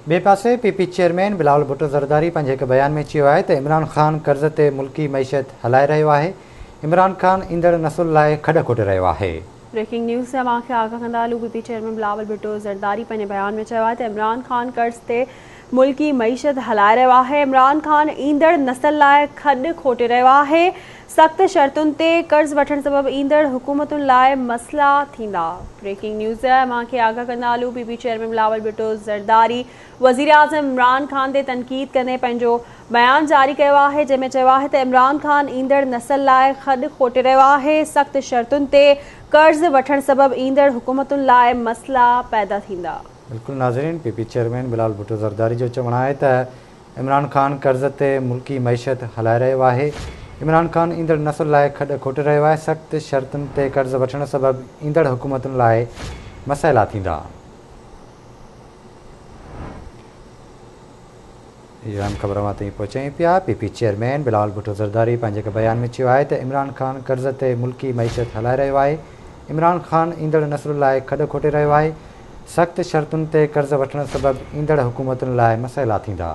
ٻئي پاسي P P chairman Bilawal Bhutto Zardari پنهنجي هڪ بيان ۾ چيو آهي ته عمران خان قرض تي ملڪي معيشت هلائي رهيو آهي، عمران خان ايندڙ نسل لاء کڏ کوٽي رهيو آهي. بريڪنگ نيوز سان اوهان کي آگاهه ڪندا هلون P P chairman Bilawal Bhutto Zardari پنهنجي بيان ۾ چيو آهي ته عمران خان قرض تي ملڪي معيشت هلائي رهيو آهي، عمران خان ايندڙ نسل لاء کڏ کوٽي رهيو آهي، سخت شرطن تي قرض وٺڻ سبب ايندڙ حڪومتن لاء مسئلا ٿيندا. بريڪنگ نيوز اوهان کي آگاهه ڪندا هلون P P chairman Bilawal Bhutto Zardari وزيراعظم عمران خان تي تنقيد ڪندي پنهنجو بيان جاري ڪيو آهي جنهن ۾ چيو آهي ته عمران خان ايندڙ نسل لاء کڏ کوٽي رهيو آهي سخت شرطن تي قرض وٺڻ سبب ايندڙ حڪومتن لاء مسئلا پيدا ٿيندا. بلڪل ناظرين P P chairman Bilawal Bhutto Zardari جو چوڻ آهي ته عمران خان قرض تي ملڪي معيشت هلائي رهيو آهي، عمران خان ايندڙ نسل لاء کڏ کوٽي رهيو آهي، سخت شرطن تي قرض وٺڻ سبب ايندڙ حڪومتن لاء مسئلا ٿيندا. اهو اهم خبر اوهان تائين پهچايون پيا، P P chairman Bilawal Bhutto Zardari پنهنجي هڪ بيان ۾ چيو آهي ته عمران خان قرض تي ملڪي معيشت هلائي رهيو آهي، عمران خان ايندڙ نسل لاء کڏ کوٽي رهيو آهي، سخت شرطن تي قرض وٺڻ سبب ايندڙ حڪومتن لاء مسئلا ٿيندا.